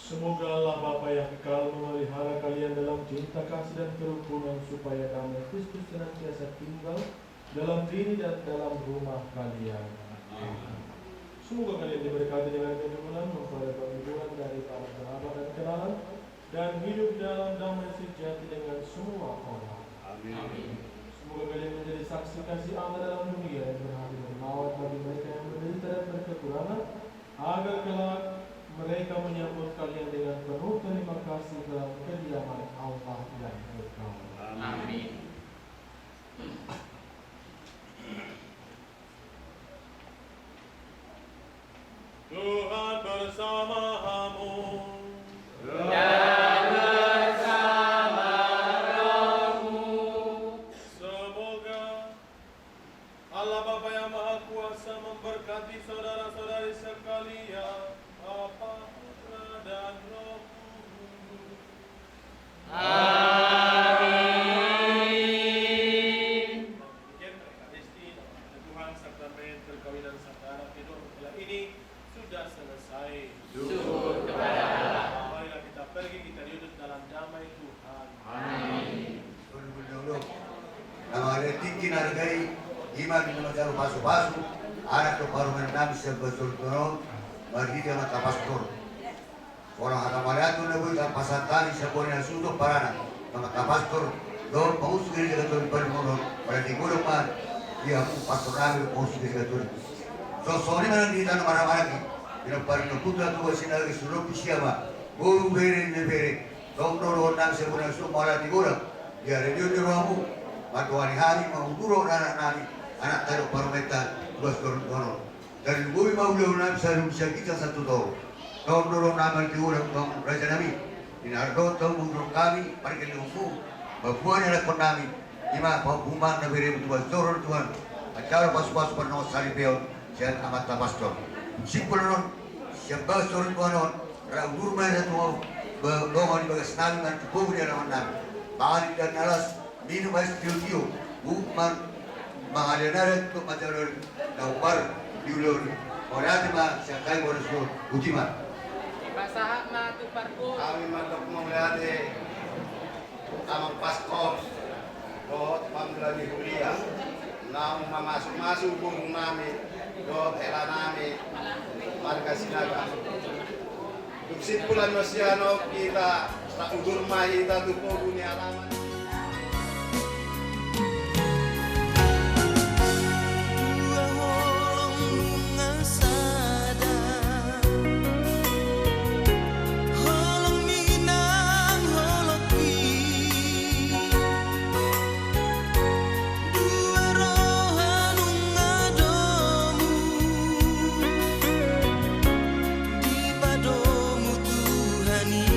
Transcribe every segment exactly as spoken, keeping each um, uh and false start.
Semoga Allah Bapa yang kekal memelihara kalian dalam cinta kasih dan kerukunan, supaya damai Kristus senantiasa tinggal dalam diri dan dalam rumah kalian. Amin. Semoga kalian diberkati dengan kenyamanan, memperoleh penghibur dari para kerabat dan kenalan, dan hidup dalam damai sejati dengan semua orang. Amin. Semoga kalian menjadi saksi kasih Allah dalam dunia, dan berhati dermawan bagi mereka yang menderita dan berkekurangan, agar kelak mereka menyambut kalian dengan penuh terima kasih dalam kediaman Allah yang kekal. Amin. Tuhan bersama kamu. Dan bersama rohmu. Semoga Allah Bapa yang Maha Kuasa memberkati saudara-saudari sekalian, Bapa, Putra, dan Roh Kudus. Amin. Demikian Ekaristi, Tuhan, sakramen perkawinan saudara kedua mempelai ini sudah selesai. Syukur kepada Allah. Marilah kita pergi, kita diutus dalam damai Tuhan. Amin. Na mangalean tingki na arga i, ima di na manjalo pasupasu anak dohot parumaen nami sian Basoltono, marhite amanta pastor. Songon hata mauliate na boi tapasahat hami sian bona ni hasuhuton parana, amanta pastor dohot pangurus gereja Katolik Pademangan on, mauliate godang ma di hamu pastor nami dohot pangurus gereja Katolik. Songon i ma nang di hita na marhahamaranggi, di na parinna putra tu basi na gabe sudok di sia ma boru, bere, ibebere, tong do dohonon nami sian bona ni hasuhuton mauliate godang di haradeon ni rohamu, mandongani hami mangurupi anak nami, anakta dohot parumaenta, ruas dohot dohonon. Tarlumobi ma ulaon nami saluhut sian ginjang sahat tu toru. Tong do dohonon nami mauliate godang tu raja nami, di na ro dohot hamu mangurupi hami pargellengonmu, mamboan ianakhon nami, ima pahompu ma na beremu tu bagas joro ni Tuhan, manjalo pasupasu panongos saripeon sian amanta pastor. Simpul on, sian bagas joro ni Tuhan on, ra udur ma i tu dongan di bagas nami, manang tu pogu ni alaman nami. Pangan indahan na las, minum aek sitiotio, huhut ma mangalean adat dohot manjalo na hombar di ulaon i. Mauliate ma sian hami bona suhut, botima. Dipasahat ma tu parpol. Hami mandok mauliate. Amang pastor dohot pamula ni huria, naung mamasumasu boru nami dohot hela nami marga Sinaga. Dung simpul annon sian on hita, taudur ma hita tu pogu ni alaman. Dua holong nunga sada, holong ni nang holongki. Dua roha nunga domu dipadomu Tuhan i.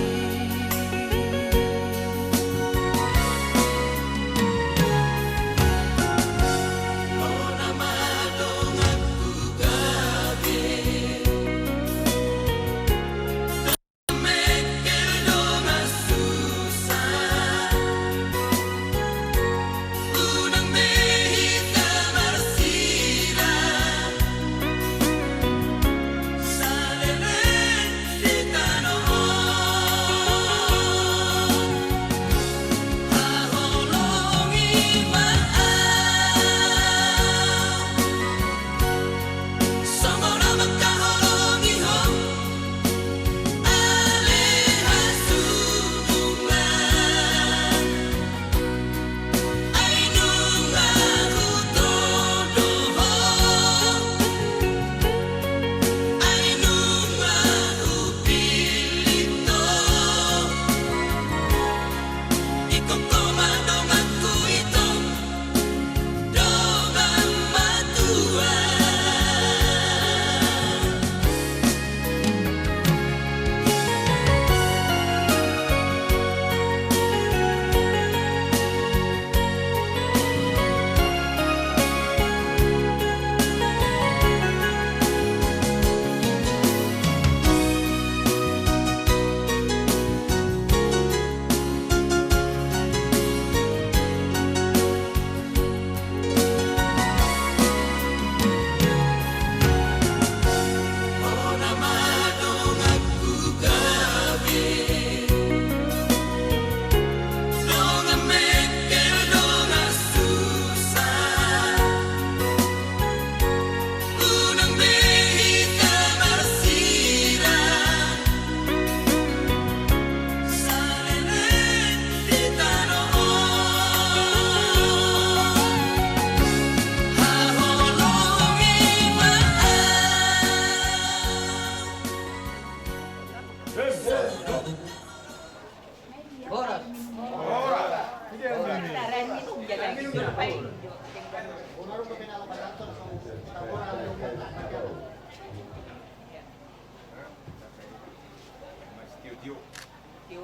Tio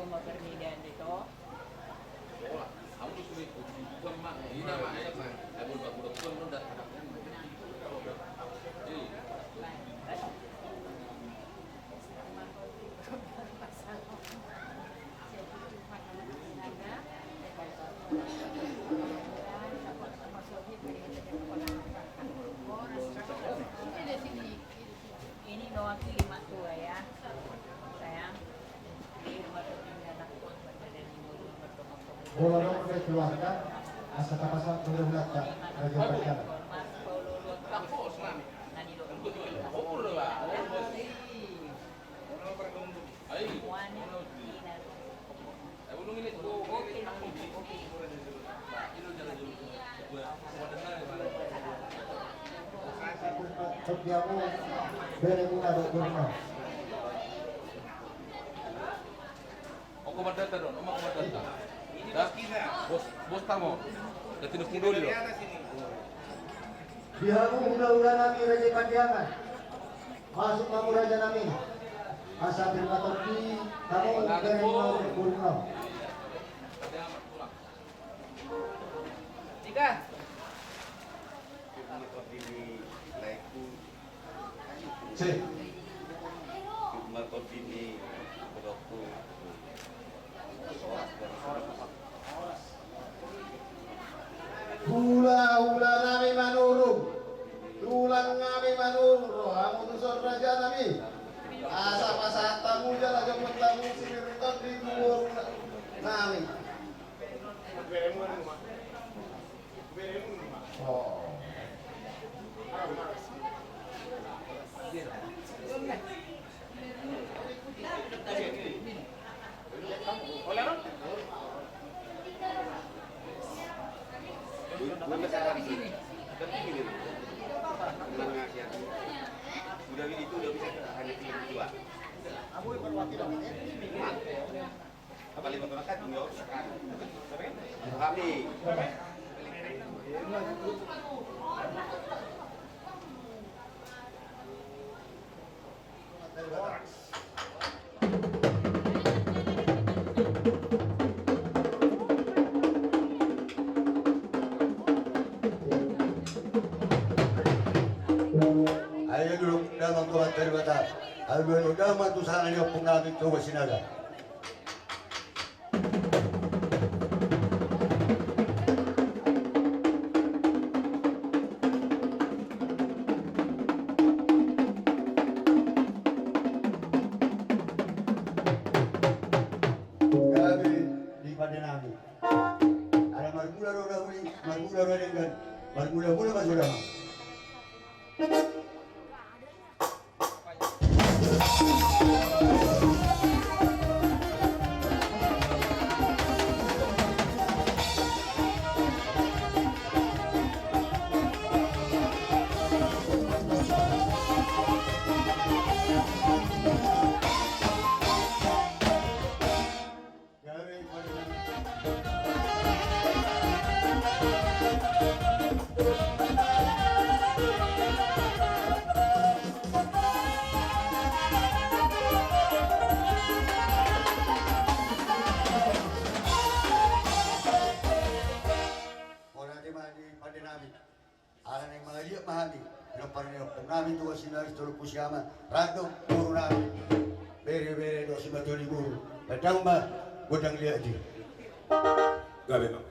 ma pernidaan de to. Ini mewakili mak tua ya, sayang. Molo adong keluarga, asa tapasahat tu hulahulanta, raja pajalan. Setiapmu, beremuna dohot boruna. Ongko mandata do on, ongko mandata. Bos, bos tamo. Di hamu hulahula nami raja Pandiangan. Masuk ma hamu raja nami. Asa pir ma tondi, tamo, beremuna dohot boruna. Tiga. Hulahula nami Manurung, tulang nami Manurung, ro hamu tuson raja nami. Asa pasahat hamu jala jomon hamu sipir ni tondi tu boru nami. Udah itu udah bisa hanya tiga dua. Apa lima puluh kan tinggal sekarang. Kami. Ayo dulu damang tu Amanta Debata. Ayo dulu damang tu sanga ni ompung nami Toga Sinaga. Gabe di pande nami. Ala marmula ro na uli, marmula ro na denggan, marmula-mula ma jolo ma. Ala naeng mangaliat ma hami, pinompar ni ompung nami Toga Sinaga, Sitolu Pusiama, rap dohot boru nami, bere-bere dohot simatoli boru, bahen damang ma gondang liat i. Gabe ma.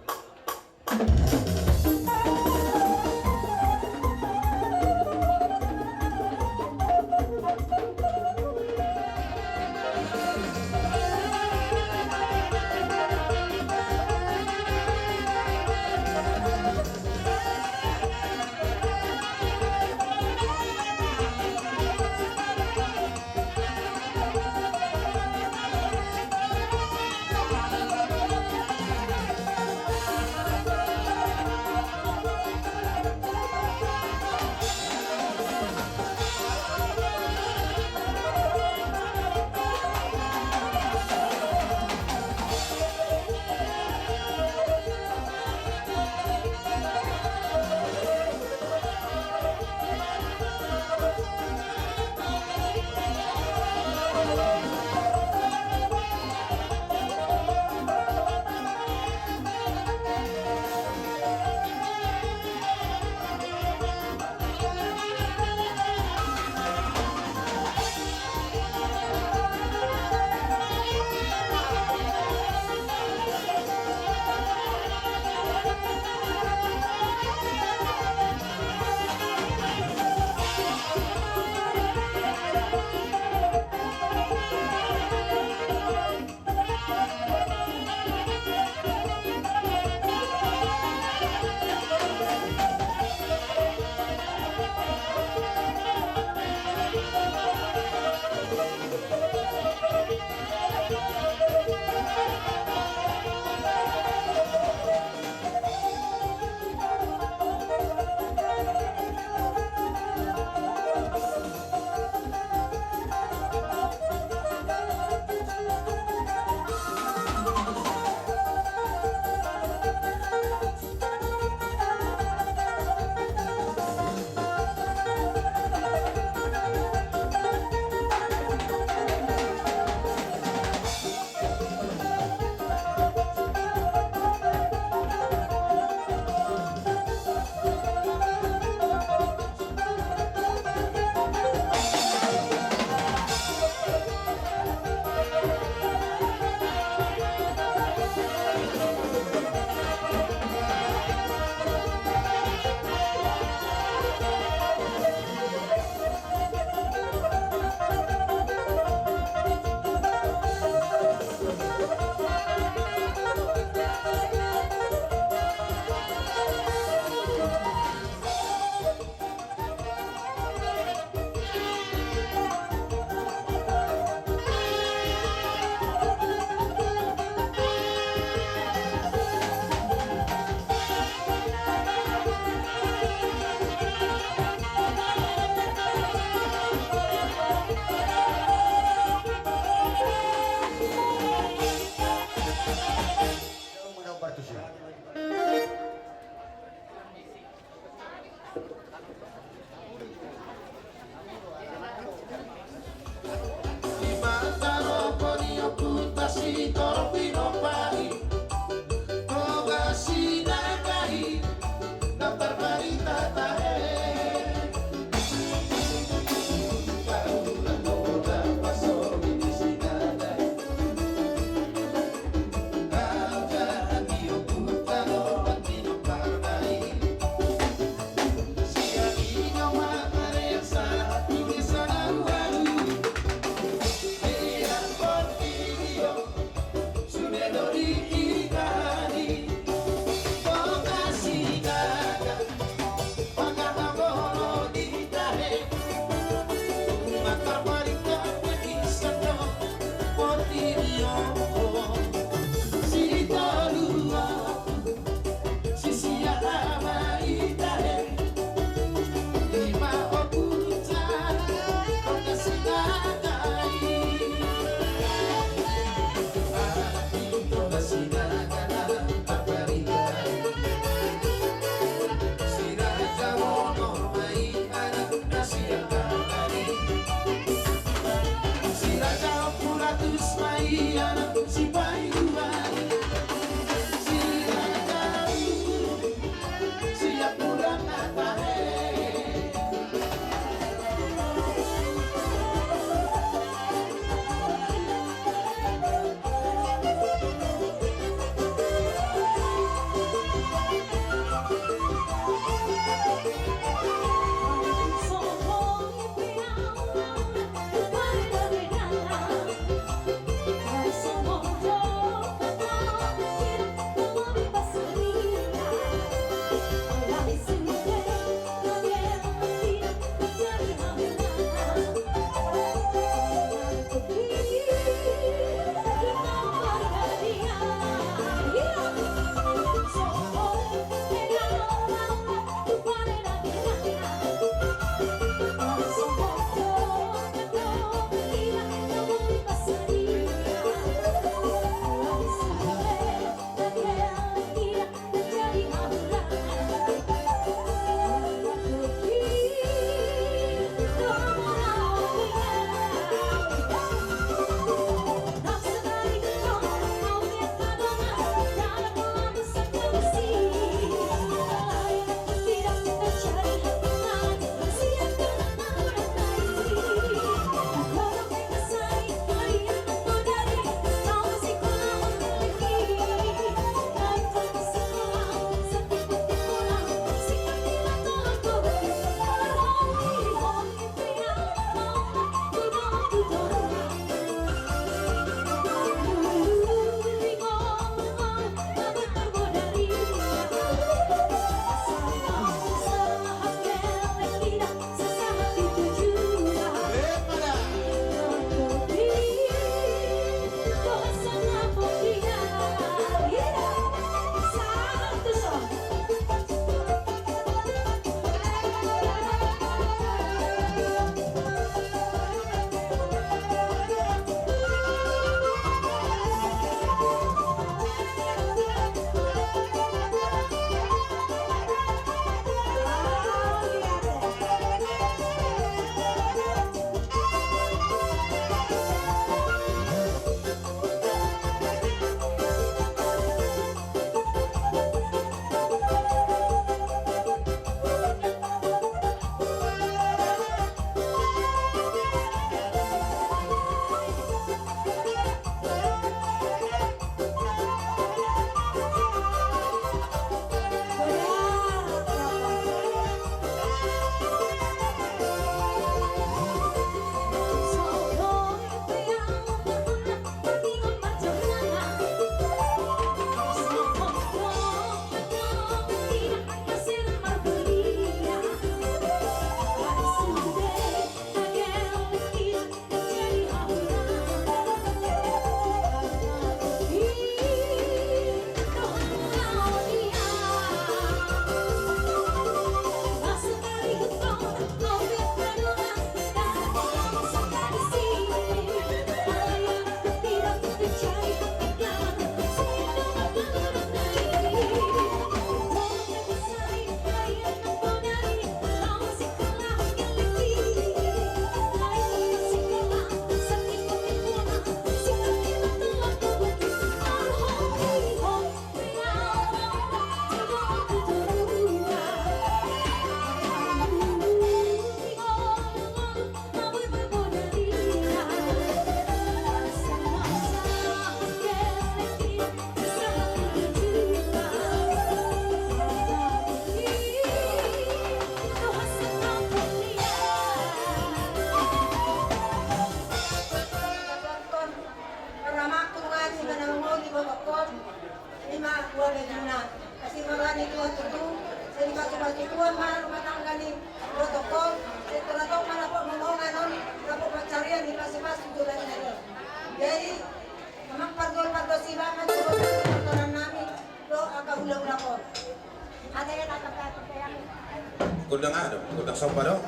Tengah do, gondang somba do.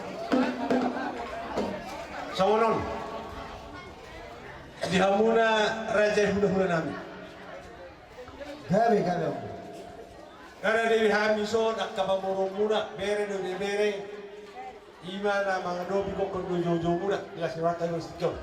Songon on. Di hamuna raja i hulahula nami. Gabe, gabe, ampu. Nga na debe hami son angka pamoruonmuna, bere do ibebere. Ima na mangadopi gokkon do joujoumuna. Di las ni warta i mastikon.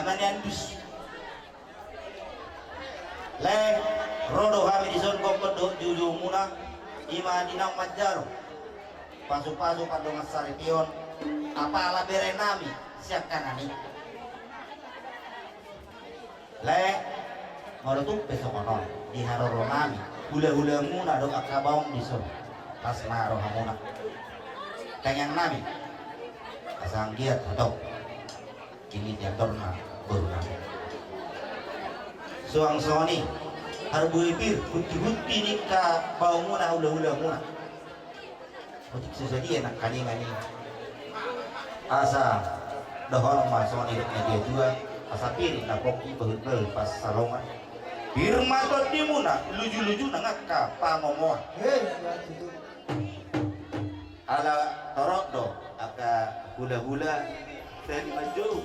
Nian dus. Leng, ro do hami dison gokkon dohot juhujumuna, i ma di naung manjalo pasupasu pardongansaripeon apala berenami sian kanan i. Leng, molo tung pe songon on di haroronami, hulahulamuna do angka baong dison, las ma rohamuna. Tangiangnami, asa anggiat hatop. Ini diatorna borunami. Suang songon i, harbue pir, hunti-hunti ni angka baongmuna, hulahulamuna. Otik so sadia nangkaningan i. Asa dohonon ma songon nidok ni natuatua, asa pir na pongki bahulbahul pansalongan. Pir ma tondimuna, lujuluju nang angka pangomoan. Hei, ya, tutu. Ala torop do angka hulahula, seni manjou.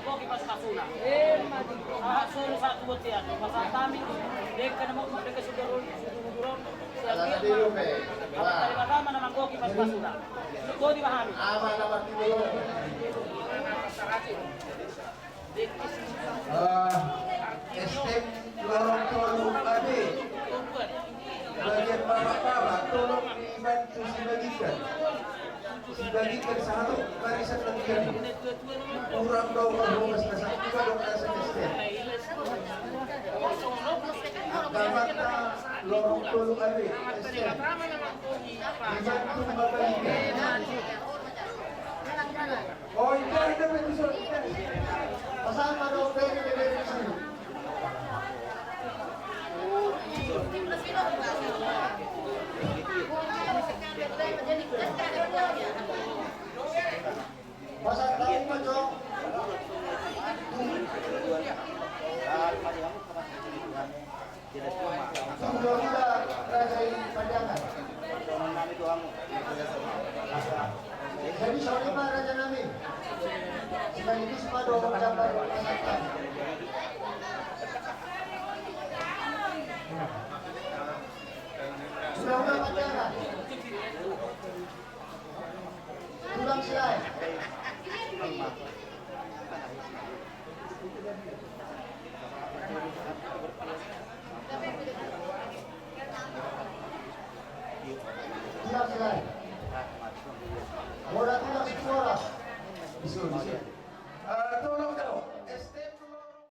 manggohi pasupasuna. Aha solu satu botian, pasahat hami, dengke na mokmok, dengke sudur, sudur, sudur, sudur. Ala na tilu pe. Ala na tilu pe. Ala na tilu pe. Ala na tilu pe. Ala na tilu pe. Ah, S T M Lorong Tolu A B. Bagian bapak-bapak, tolong dibantu dibagikan. Dibagikan sahat tu barisan lengkap. Kurang dua puluh, dua belas, dua belas, S T M. Angka mata Lorong Tolu A B, S T M. Dibantu bagikan. Oh, inda, inda, inda, inda. Pasahat ma dohot bere, bere, bere. Pasahat tahu ma, Cok. Sudah, sudah, Raja i Pajangan. Jadi, sorry ma, Raja nami. Sekaligus ma dohot jambar pasahat. Sudah, sudah, Pajangan. Tulang Silae. Tulang Silae. Mora tulang Silae. Bisul, bisul.